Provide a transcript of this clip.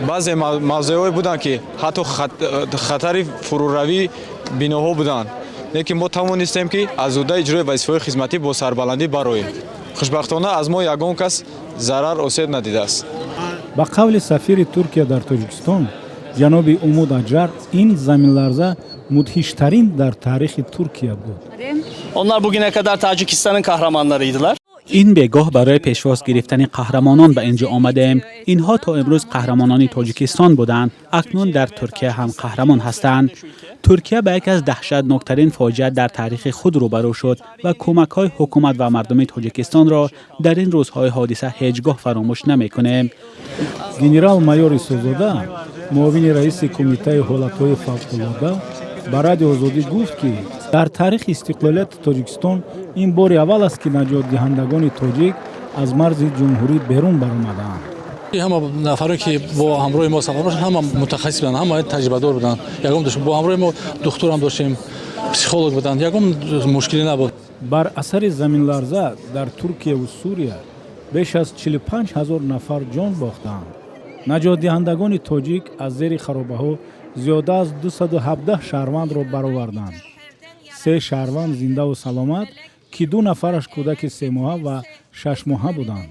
Баъзе мавзеъҳое буданд, ки ҳатто хатари фуруравии биноҳо буданд, лекин мо тавонистем, ки аз уҳдаи иҷрои вазифаҳои хизматӣ бо сарбаландӣ бароем. Хушбахтона, аз мо ягон кас зарар осеб надидааст. Ба қавли сафири Туркия дар Тоҷикистон, ҷаноби Умуд Аҷар, ин заминларза мудҳиштарин дар таърихи Туркия буд. Onlar bugüne kadar Tacikistan'ın kahramanlarıydılar. Ин бегоҳ барои пешвоз гирифтани қаҳрамонон ба ин ҷо омадаем. Инҳо то имрӯз қаҳрамонони Тоҷикистон буданд, акнун дар Туркия ҳам қаҳрамон ҳастанд. Туркия ба яке аз даҳшатноктарин фоҷиа дар таърихи худ рӯбарӯ шуд ва кӯмакҳои ҳукумат ва мардуми Тоҷикистонро дар ин рӯзҳои ҳодиса ҳеҷ гоҳ фаромӯш намекунем. Генерал-майор Исозода, муовини раиси Кумитаи ҳолатҳои фавқулода, ба Радио Озодӣ гуфт, ки дар таърихи истиқлолияти Тоҷикистон ин бори аввал аст, ки наҷотдиҳандагони тоҷик аз марзи ҷумҳурӣ берун баромадаанд. Ҳама нафаре, ки бо ҳамроҳи мо сафар доштанд, ҳама мутахассис буданд, ҳама таҷрибадор буданд. Ягон бо ҳамроҳи мо духтурам доштем, психолог буданд, ягон мушкилӣ набуд. Бар асари заминларза дар Туркияву Сурия беш аз 45 ҳазор нафар ҷон бохтаанд. Наҷотдиҳандагони тоҷик аз зери харобаҳо зиёда аз 217 шаҳрвандро бароварданд. Се шаҳрванд зиндаву саломат, ки ду нафараш кӯдаки 3-моҳа ва 6-моҳа буданд.